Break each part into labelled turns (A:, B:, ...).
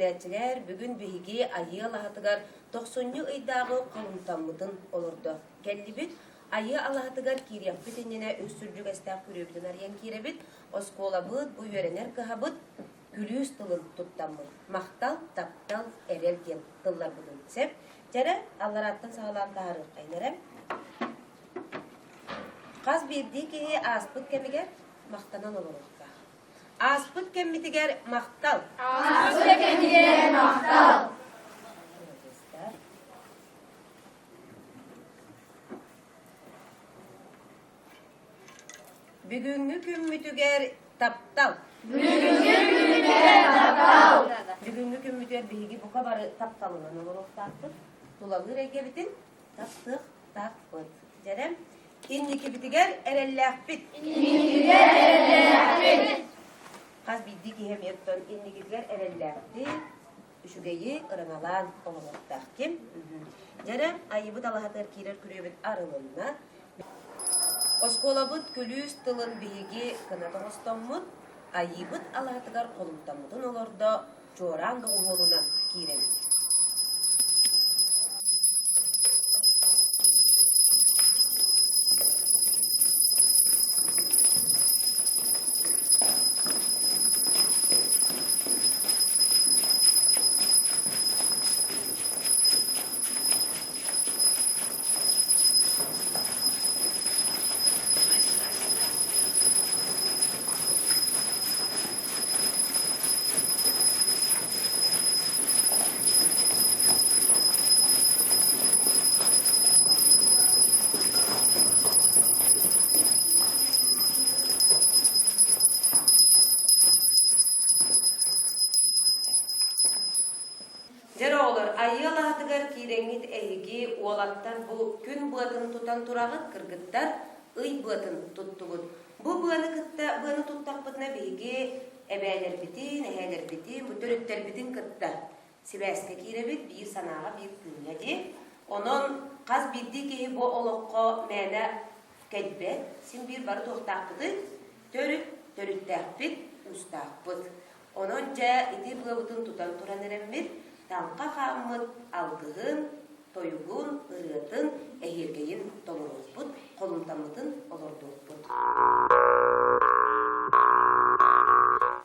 A: үөрэнээччилэр, бүгүн биһиги Айыы алаһатыгар тохсунньу ыйдааҕы холумтаммытын олордо кэллибит. Айыы алаһатыгар киириэхпит иннинэ үс сүрдьүгэстээх күрүөбүтүн арыйан киирэбит. Оскуолабыт, бу үөрэнэр кыһабыт күлүүс тылын туттаммыт. Махтал, таптал, эрэл диэн тылларбытын сөп. Дьэрэ, алларааттан саҕалаан таһаарыаххайын эрэ. Хас биирдии киһи ааспыт кэмигэр махтанан олоруохтаах. Ааспыт кэммитигэр махтал!
B: Ааспыт кэмигэр махтал!
A: Бүгүҥҥү күммүтүгэр таптал!
B: Бүгүҥҥү күммүтүгэр таптал!
A: Бүгүҥҥү күммүтүгэр биһиги бука бары тапталынан олоруохтаахпыт. Тулалыыр эйгэбитин таптыахтаахпыт. Дьэрэм, инникибитигэр эрэллээхпит.
B: Инникибитигэр эрэллээхпит.
A: Хас биирдии киһи эмиэ оттон инникитигэр эрэллээхтик, үчүгэйи ырыҥалаан олоруохтаах ким? Дьэрэ, айыбыт алаһатыгар киирэр күрүөбүт арылынна. Оскуолабыт күлүүс тылын биһиги кынат оҥостоммут, айыыбыт алаһатыгар холумтаммытын олордо, чуораан доҕуһуолунан киирэбит. Дьэр оҕолор, айыы алаһатыгар киирэҥҥит эһиги уолаттар бу күн быатын тутан тураҕыт, кыргыттар ый быатын туттугут. Бу быаны кытта быаны туттахпытына биһиги эбээлэрбитин, эһээлэрбитин, бу төрүттэрбитин кытта сибээскэ киирэбит, биир санааҕа, биир тыыҥҥа дии. Онон хас биирдии киһи бу олоххо мээнэ кэлбэт, син биир бары туохтаахпытый? Төрүт, төрүттээхпит, уустаахпыт. Онон дьэ ити быабытын тутан туран эрэммит, таҥха хааммыт алгыһын, тойугун, ырыатын, эһиэргэйин толоруохпут, холумтаммытын олордуохпут.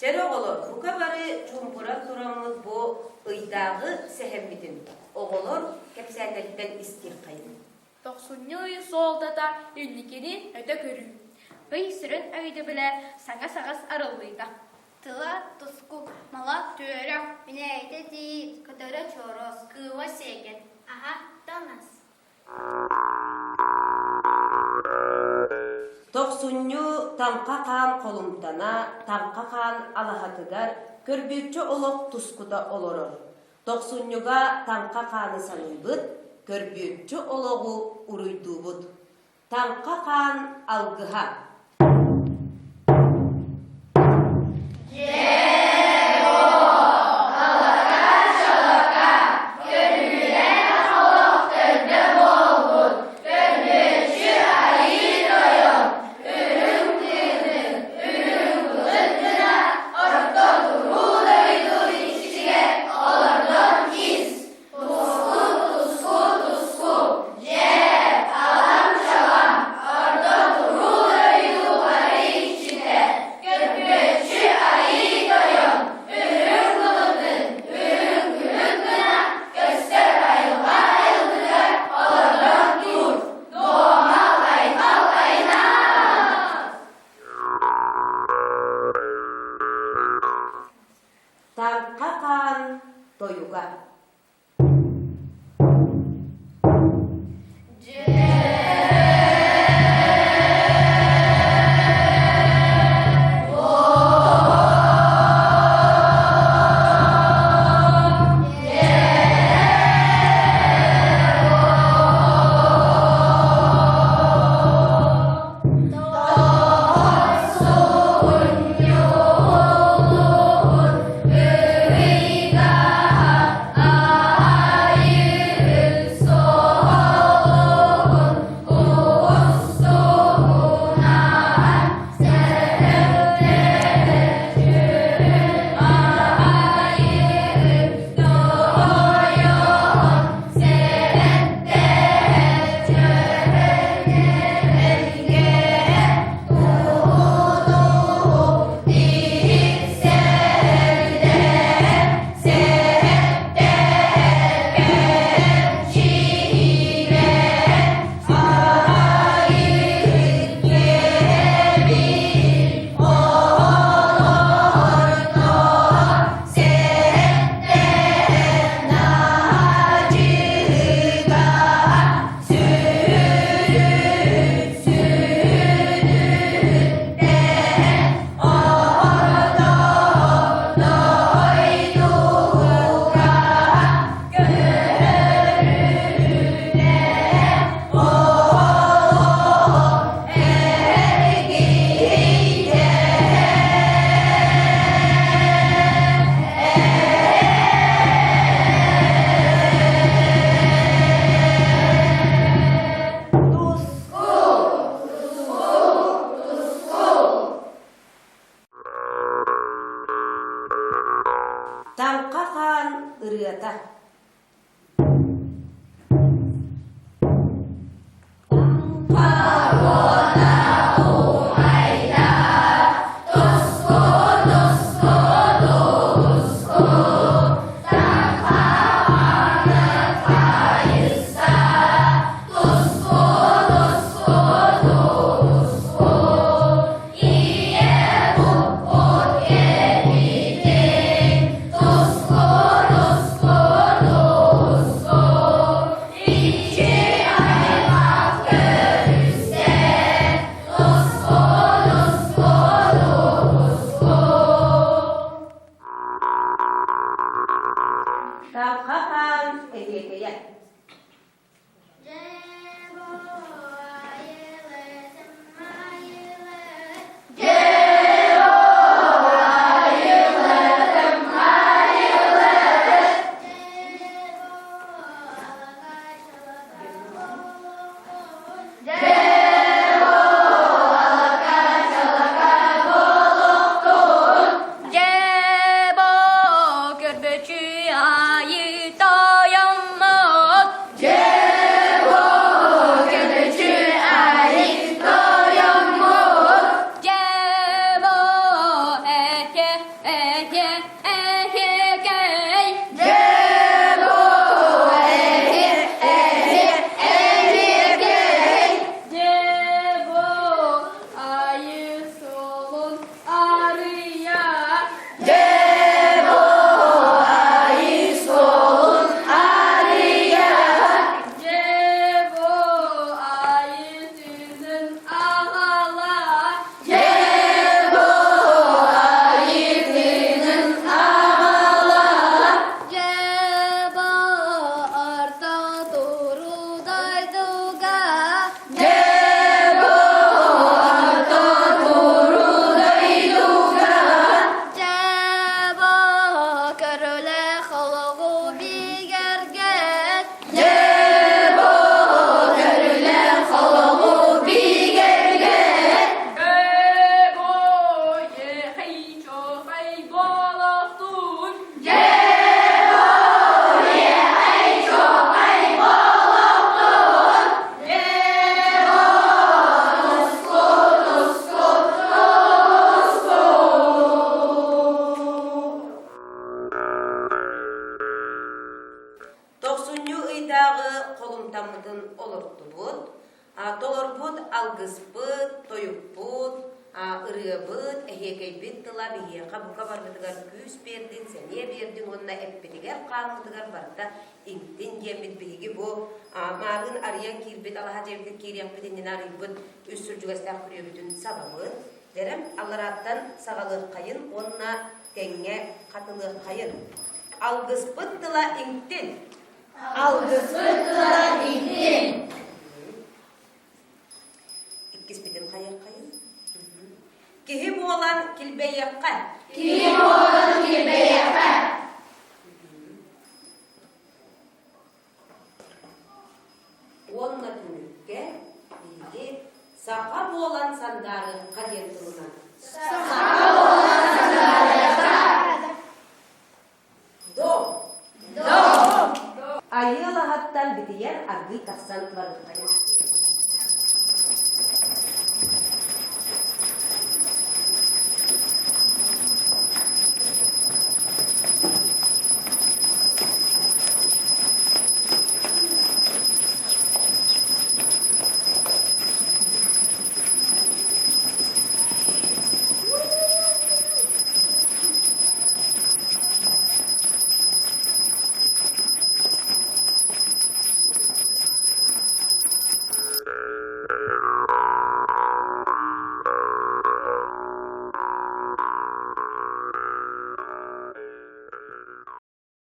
A: Чэ оҕолор, бука бары чуумпуран тураммыт бу ыйдааҕы сэһэммитин оҕолор кэпсээннэриттэн истиэххэйиҥ.
B: Тохсунньу ый суолтата инникини өтө көрүү.
C: Ый сүрүн өйдөбүлэ саҥа саҕас арыллыыта.
D: Тыла туску, мала түөрэх, Минэйитэ тиит, көтөрө чорос,
C: Кыыла сиэгэн,
D: аһа таҥас.
A: Тохсунньу Таҥха хаан холумтана, Таҥха хаан алаһатыгар көрбүөччү олох тускута олорор. Тохсунньуга Таҥха хааны саныыбыт, көрбүөччү олоҕу уруйдуубут. Таҥха хаан алгыһа. Толорбут алгыспыт, тойукпут, ырыабыт, эһиэкэйбит тыла биһиэхэ бука барбытыгар күүс биэрдин, сэниэ биэрдин уонна эппитигэр-хааммытыгар барыта иҥтин диэммит биһиги бу мааҕын арыйан киирбит алаһа дьиэбитин киириэхпит иннинэ арыйбыт үс сүрдьүгэстээх күрүөбүтүн сабабыт. Дэрем алларааттан саҕалыаххайын уонна тэҥҥэ хатылыаххайын. Алгыспыт тыла иҥтин!
B: Алгыспыт тыла иҥтин!
A: Иккиспитин хайыаххайын? Киһи буолан килбэйиэххэ!
B: Киһи буолан килбэйиэххэ!
A: Уонна түмүккэ биһиги саха буолан сандаарыахха диэн тылынан.
B: Саха буолан сандаарыахха!
A: Дом!
B: Дом!
A: Айыалаһаттан битийэн аргыый тахсан барыаххайын.